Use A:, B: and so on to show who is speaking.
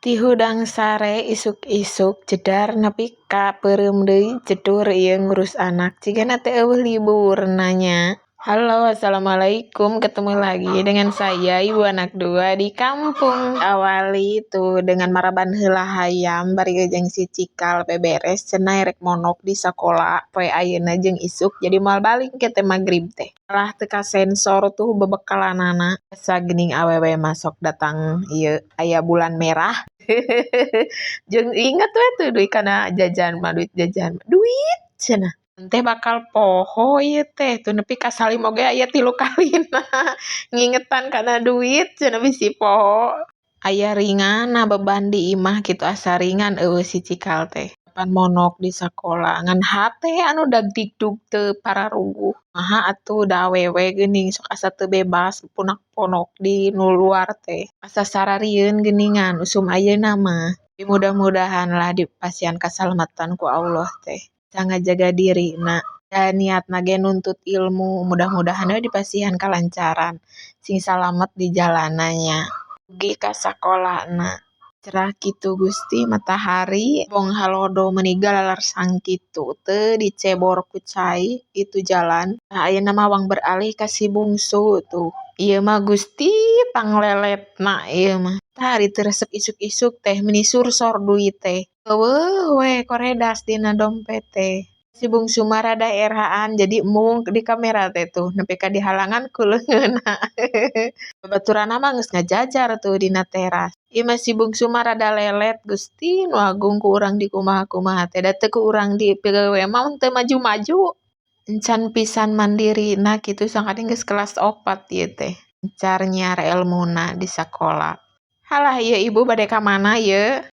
A: Ti hudang sare isuk-isuk jedar nepi ka peureum deui jedur ieu ngurus anak jigana teu euweuh liburna nya. Halo, assalamualaikum, ketemu lagi dengan saya, ibu anak dua di kampung. Awali tuh dengan maraban heula hayam bari jeung si Cikal beberes cenah rek mondok di sakola poe ayeuna jeung isuk, jadi moal balik ke teh magrib teh. Lah, teu kasensor tuh bebekalanana. Asa geuning awewe mah sok datang ieu aya bulan merah. Jeung inget we tuh duit kana jajan mah, duit jajan mah. Duit cenah. Teh bakal poho ieu teh, tuh nepi ka salim oge aya tilu kalina. Ngingetan kana duit cenah bisi poho. Aya ringanna beban di imah kitu, asa ringan euweuh si Cikal teh. Pan mondok di sakola ngan hate anu dagdigdug teu pararuguh. Kumaha atuh, da awewe geuning sok asa teu bebas punak-ponok di nu luar teh. Asa sararieun geuningan usum ayeuna mah. Mudah-mudahan lah dipasihan kasalamatan ku Allah teh. Bisa ngajaga dirina. Da niatna ge nuntut ilmu, mudah-mudahan we dipasihan kalancaran. Sing salamet di jalanna nya. Dugi ka sakolana. Cerah kitu Gusti matahari, embong halodo meuni galalarsang kitu teu dicebor ku cai itu jalan. Nah, ayeuna mah wang beralih ka si bungsu tuh. Ieu mah Gusti pangleletna ieu mah. Tah, ari teu resep isuk-isuk teh meuni sursor duit teh. Euweuh we koredas dina dompet teh. Si bungsu mah rada erahan, jadi embung di kamera teh tuh nepi ka dihalangan ku leungeunna. Babaturanna mah geus ngajajar tuh dina teras. Ieu mah si bungsu mah rada lelet. Gusti nu agung, ku urang dikumaha-kumaha teh, da teu ku urang dipigawe mah teu maju-maju. Encan pisan mandirina kitu, sangkana geus kelas 4 ieu teh. Encar nyiar elmuna di sakola. Halah, ieu ibu bade ka mana ieu?